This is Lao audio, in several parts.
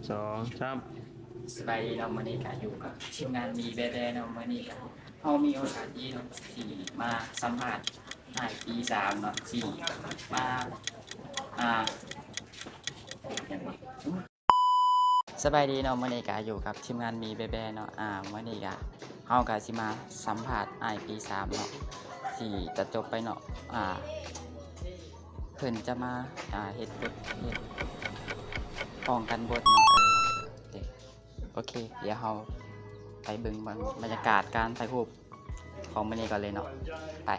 ສອງ ສາມ ສະບາຍດີເນາະ, ມື້ນີ້ກະຢູ່ກັບທີມງານມີແບແບເນາະ. ມື້ນີ້ກະເຮົາມີໂອກາດດີເນາະ ທີ່ມາສຳພາດອ້າຍປີສາມເນາະ ທີ່ມາ ອ່າ ສະບາຍດີເນາະ, ມື້ນີ້ກະຢູ່ກັບທີມງານມີແບແບເນາະ. ອ່າ ມື້ນີ້ກະເຮົາກະຊິມາສຳພາດອ້າຍປີສາມເນາະ ທີ່ຈະຈົບໄປເນາະ. ອ່າ ເພິ່ນຈະມາ ອ່າ ເຮັດບົດ ເຮັດປ້ອງກັນບົດເນາະ. ເອີ ໂອເຄ ດຽວເຮົາໄປເບິ່ງບັນ ບັນຍາກາດການຖ່າຍຮູບຂອງມື້ນີ້ກ່ອນເລີຍເນາະ. ໄປ.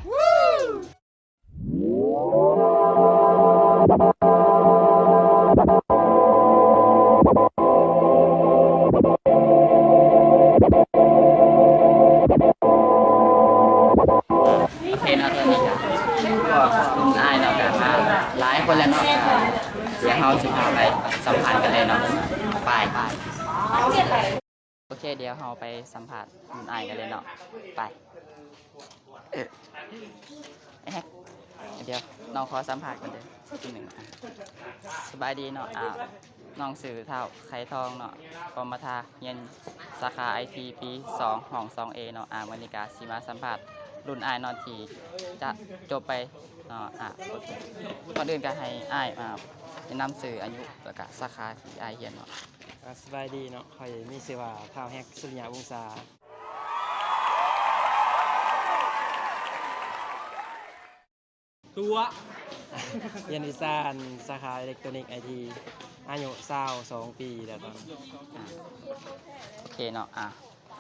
ໂອເຄເນາະ, ຕອນນີ້ກະພວກລຸ້ນອ້າຍເນາະ ກະມາຫຼາຍຄົນແລ້ວເນາະ. ດຽວເຮົາຊິພາໄປສຳພາດກັນເລີຍເນາະ. ໄປ. ໂອເຄ ດຽວເຮົາໄປສຳພາດລຸ້ນອ້າຍກັນເລີຍເນາະ. ໄປ. ເອີ ດຽວ ນ້ອງຂໍສຳພາດກ່ອນເດີ ໜຶ່ງ. ສະບາຍດີເນາະ, ອ່າ ນ້ອງຊື່ທ້າວໄຂ່ທອງເນາະ ປມທ ຮຽນສາຂາໄອທີ ປີສອງ ຫ້ອງສອງເອເນາະ. ອ່າ ມື້ນີ້ກະຊິມາສຳພາດລຸ້ນອ້າຍເນາະ ທີ່ຈະຈົບໄປເນາະ. ອ່າ ກ່ອນອື່ນກະໃຫ້ອ້າຍ ອ່າ ແນະນຳຊື່, ອາຍຸ ແລ້ວກະສາຂາທີ່ອ້າຍຮຽນເນາະ. ອ່າ ສະບາຍດີເນາະ, ຂ້ອຍມີຊື່ວ່າ ທ້າວແຮັກ ສຸລິຍະວົງສາ. ຕົວະ ຮຽນວິຊາ ອັນ ສາຂາເອເລັກໂຕນິກໄອທີ ອາຍຸຊາວສອງປີແລ້ວຕອນນີ້. ອ່າ ໂອເຄເນາະ. ອ່າ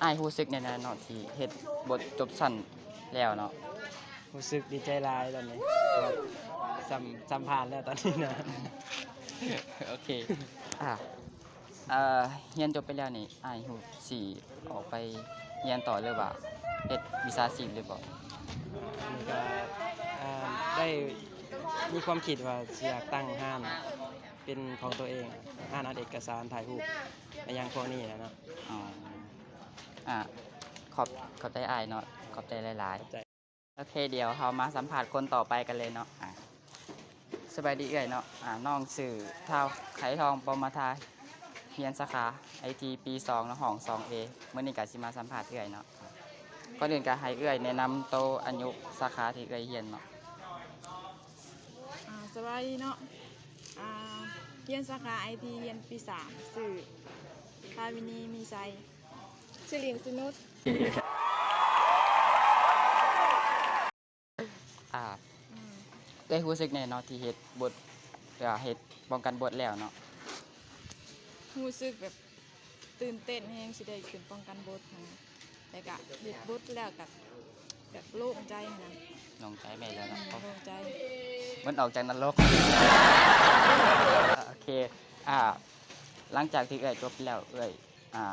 ອ້າຍຮູ້ສຶກແນວໃດເນາະ ທີ່ເຮັດບົດຈົບຊັ້ນແລ້ວເນາະ? ຮູ້ສຶກດີໃຈຫຼາຍຕອນນີ້ ແບບ ສຳ ສຳພາດແລ້ວຕອນນີ້ນະ. ໂອເຄ ອ່າ ເອີ ຮຽນຈົບໄປແລ້ວນີ້ ອ້າຍຮູ້ຊິອອກໄປຮຽນຕໍ່ ຫຼືວ່າເຮັດວິຊາຊີບຫຼືບໍ່? ອັນນີ້ກໍ ອ່າ ໄດ້ມີຄວາມຄິດວ່າຊິຢາກຕັ້ງຮ້ານເປັນຂອງຕົວເອງ, ຮ້ານອັດເອກະສານ ຖ່າຍຮູບ ອາ ຫຍັງພວກນີ້ແຫຼະເນາະ. ອໍ ອ່າ ຂອບ ຂອບໃຈອ້າຍເນາະ, ຂອບໃຈຫຼາຍໆ. ໂອເຄ ດຽວເຮົາມາສຳພາດຄົນຕໍ່ໄປກັນເລີຍເນາະ. ອ່າ ສະບາຍດີເອື້ອຍເນາະ. ອ່າ ນ້ອງຊື່ທ້າວໄຂ່ທອງ ປມທ ຮຽນສາຂາໄອທີ ປີສອງເນາະ ຫ້ອງສອງເອ. ມື້ນີ້ກະຊິມາສຳພາດເອື້ອຍເນາະ. ກ່ອນອື່ນກະໃຫ້ເອື້ອຍແນະນຳໂຕ, ອາຍຸ, ສາຂາທີ່ເອື້ອຍຮຽນເນາະ. ອ່າ ສະບາຍດີເນາະ. ອ່າ ຮຽນສາຂາໄອທີ ຮຽນປີສາມ ຊື່ ພາວິນີ ມີໄຊ. ຊື່ ລິນ ສະໜຸດ. ອ່າ ອືມ ເອື້ອຍຮູ້ສຶກແນວໃດເນາະ ທີ່ເຮັດບົດ ເຮັດປ້ອງກັນບົດແລ້ວເນາະ? ຮູ້ສຶກແບບຕື່ນເຕັ້ນແຮງ ຊິໄດ້ຂຶ້ນປ້ອງກັນບົດຫັ້ນນະ, ແລ້ວກະເຮັດບົດແລ້ວກະແບບໂລ່ງໃຈຫັ້ນນະ. ໂລ່ງໃຈແມ່ນແລ້ວເນາະ. ອືມ ໂລ່ງໃຈ. ມັນອອກຈາກນະລົກ. ໂອເຄ ອ່າ ຫຼັງຈາກທີ່ເອື້ອຍຈົບແລ້ວ ເອື້ອຍ ອ່າ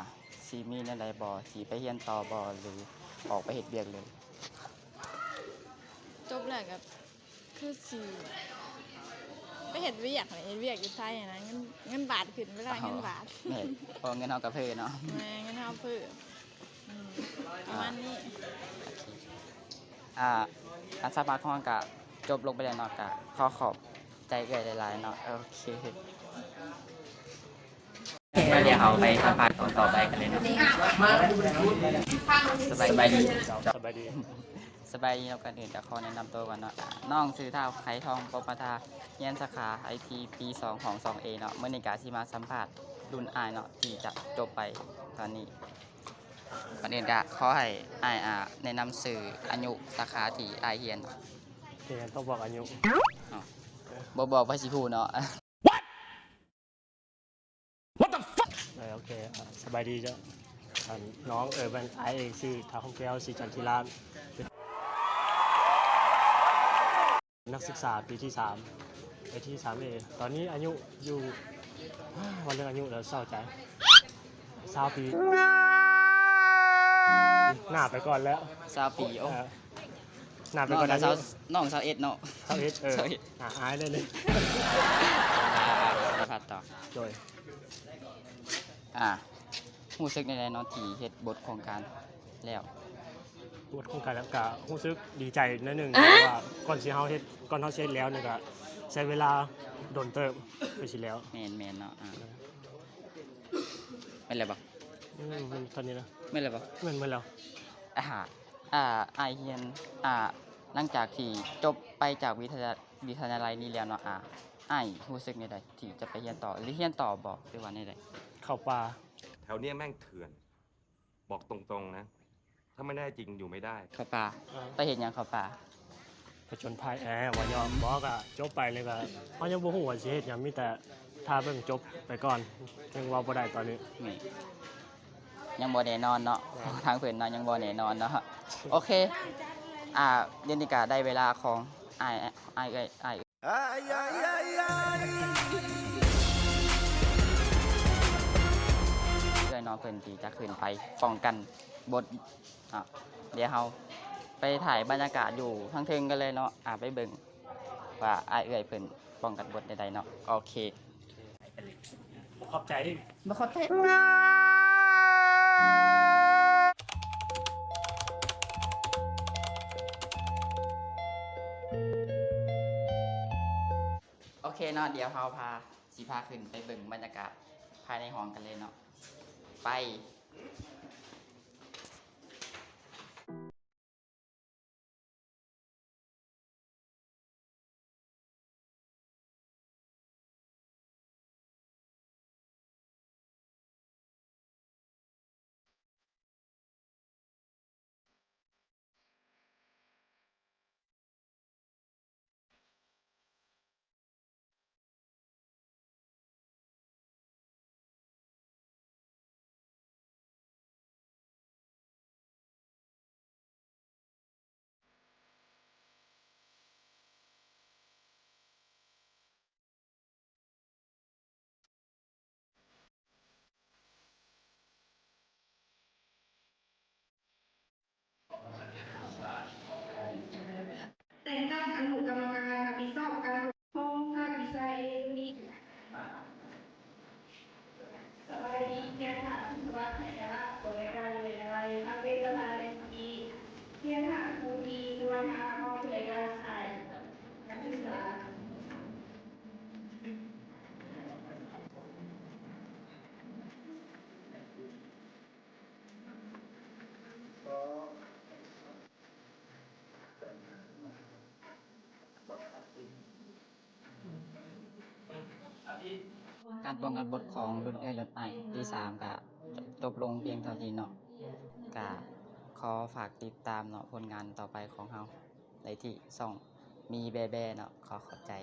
ຊິມີແນວໃດບໍ່? ຊິໄປຮຽນຕໍ່ບໍ່ ຫຼືອອກໄປເຮັດວຽກເລີຍ? ຈົບແລ້ວກໍຄືຊິໄປເຮັດວຽກແຫຼະ, ເຮັດວຽກຢູ່ໄທຫັ້ນນະ, ເງິນ ເງິນບາດຂຶ້ນ ເວລາເງິນບາດ. ອໍ ແມ່ນ ເພາະເງິນເຮົາກໍເຟີ້ເນາະ. ແມ່ນ ເງິນເຮົາເຟີ້. ອືມ ປະມານນີ້. ອ່າ ການສຳພາດຂອງເຮົາກໍຈົບລົງໄປແລ້ວເນາະ, ກໍຂໍຂອບໃຈເອື້ອຍຫຼາຍໆເນາະ. ໂອເຄ ດຽວເຮົາໄປສຳພາດຄົນຕໍ່ໄປກັນເລີຍເນາະ. ສະບາຍດີ ສະບາຍດີ ສະບາຍດີເນາະ. ກ່ອນອື່ນກໍຂໍແນະນຳຕົວກ່ອນເນາະ. ນ້ອງຊື່ທ້າວໄຂ່ທອງ ປມທ ຮຽນສາຂາໄອທີ ປີສອງ ຫ້ອງສອງເອເນາະ. ມື້ນີ້ກໍຊິມາສຳພາດລຸ້ນອ້າຍເນາະ ທີ່ຈະຈົບໄປຕອນນີ້. ກ່ອນອື່ນກໍຂໍໃຫ້ອ້າຍ ອ່າ ແນະນຳຊື່, ອາຍຸ, ສາຂາທີ່ອ້າຍຮຽນ. ຮຽນຕ້ອງບອກອາຍຸ. ອ້າວ ບໍ່ບອກໃຜຊິຮູ້ເນາະ. What? What the fuck? ເອີ ໂອເຄ ອ່າ ສະບາຍດີເຈົ້າ. ອັນ ນ້ອງ ເອີ ແມ່ນ ອ້າຍເອງຊື່ ທ້າວຄຳແກ້ວ ສີຈັນທິລາດ ເປັນ ນັກສຶກສາປີທີສາມ ໄປທີສາມເອ. ຕອນນີ້ອາຍຸຢູ່ ວ່າເລື່ອງອາຍຸແລ້ວເສົ້າໃຈ. ຊາວປີ ໜ້າໄປກ່ອນແລ້ວ ຊາວປີ. ໂອ້ ເອີ ໜ້າໄປກ່ອນ. ນ້ອງຊາວເອັດເນາະ. ຊາວເອັດ ເອີ ຊາວເອັດ ໜ້າອາຍເລີຍ. ອ່າ ສຳພາດຕໍ່. ໂດຍ ອ່າ ຮູ້ສຶກແນວໃດເນາະ ທີ່ເຮັດບົດໂຄງການແລ້ວ? ບົດໂຄງການແລ້ວກະຮູ້ສຶກດີໃຈໜ້ອຍໜຶ່ງ ເພາະວ່າກ່ອນຊິເຮົາເຮັດ ກ່ອນເຮົາຊິເຮັດແລ້ວນີ້ກະໃຊ້ເວລາດົນເຕີບກວ່າຊິແລ້ວ. ແມ່ນໆເນາະ. ອ່າ ແມ່ນແລ້ວບໍ່? ອືມ ມັນເທົ່ານີ້ນະ. ແມ່ນແລ້ວບໍ່? ແມ່ນໝົດແລ້ວ. ອ່າ ອ່າ ອ້າຍຮຽນ ອ່າ ຫຼັງຈາກທີ່ຈົບໄປຈາກວິທະຍາ ວິທະຍາໄລນີ້ແລ້ວເນາະ ອ່າ ອ້າຍຮູ້ສຶກແນວໃດທີ່ຈະໄປຮຽນຕໍ່ ຫຼື ຮຽນຕໍ່ບໍ່ ຫຼືວ່າແນວໃດ? ເຂົ້າປ່າ. ແຖວເນີ້ຍແມ່ງເຖື່ອນ ບອກຕົງໆນະ ຖ້າໄມ່ແນ່ຈິງຢູ່ໄມ່ໄດ້. ເຂົ້າປ່າ? ເອີ ໄປເຮັດຫຍັງເຂົ້າປ່າ? ຜະຈົນໄພ. ເອີ ວ່າຫຍອກ. ບໍ່ ກະຈົບໄປແລ້ວກະ ເຮົາຍັງບໍ່ຮູ້ວ່າຊິເຮັດຫຍັງ ມີແຕ່ຖ້າເບິ່ງຈົບໄປກ່ອນ ຍັງເວົ້າບໍ່ໄດ້ຕອນນີ້. ນີ້ ຍັງບໍ່ແນ່ນອນເນາະ ເອີ ທາງເພິ່ນເນາະ ຍັງບໍ່ແນ່ນອນເນາະ. ໂອເຄ ອ່າ ດຽວນີ້ກະໄດ້ເວລາຂອງອ້າຍ ອ້າຍ ອ້າຍ ອ້າຍ ອ້າຍເນາະ ເພິ່ນທີ່ຈະຂຶ້ນໄປປ້ອງກັນບົດເນາະ. ດຽວເຮົາໄປຖ່າຍບັນຍາກາດຢູ່ທາງເທິງກັນເລີຍເນາະ ອ່າ ໄປເບິ່ງວ່າອ້າຍເອື້ອຍເພິ່ນປ້ອງກັນບົດແນວໃດເນາະ. ໂອເຄ. ບໍ່ຂອບໃຈເດ້. ບໍ່ຂອບໃຈ. ໂອເຄເນາະ ດຽວເຮົາພາ ຊິພາຂຶ້ນໄປເບິ່ງບັນຍາກາດພາຍໃນຫ້ອງກັນເລີຍເນາະ. ໄປ. ແຕ່ງຕັ້ງອະນຸກຳມະການຮັບຜິດຊອບການປົກຄອງພາກວິຊາເອກະນິກ. ສະບາຍດີ ທ່ານສະຫວັດ ໄທຍະລາດ ບໍລິການເວລາໄວ ທາງເວຊສະພາແລະ ທ່ານຄູທີ່ສະຫວັດ ທາງຫ້ອງບໍລິການຝ່າຍການສຶກສາ. ການປ້ອງກັນບົດຂອງລຸ້ນເອື້ອຍລຸ້ນອ້າຍທີສາມ ກະຈົບລົງພຽງເທົ່ານີ້ເນາະ. ກະຂໍຝາກຕິດຕາມເນາະ ຜົນງານຕໍ່ໄປຂອງເຮົາໄດ້ທີ່ຊ່ອງມີແບແບເນາະ. ຂໍຂອບໃຈ.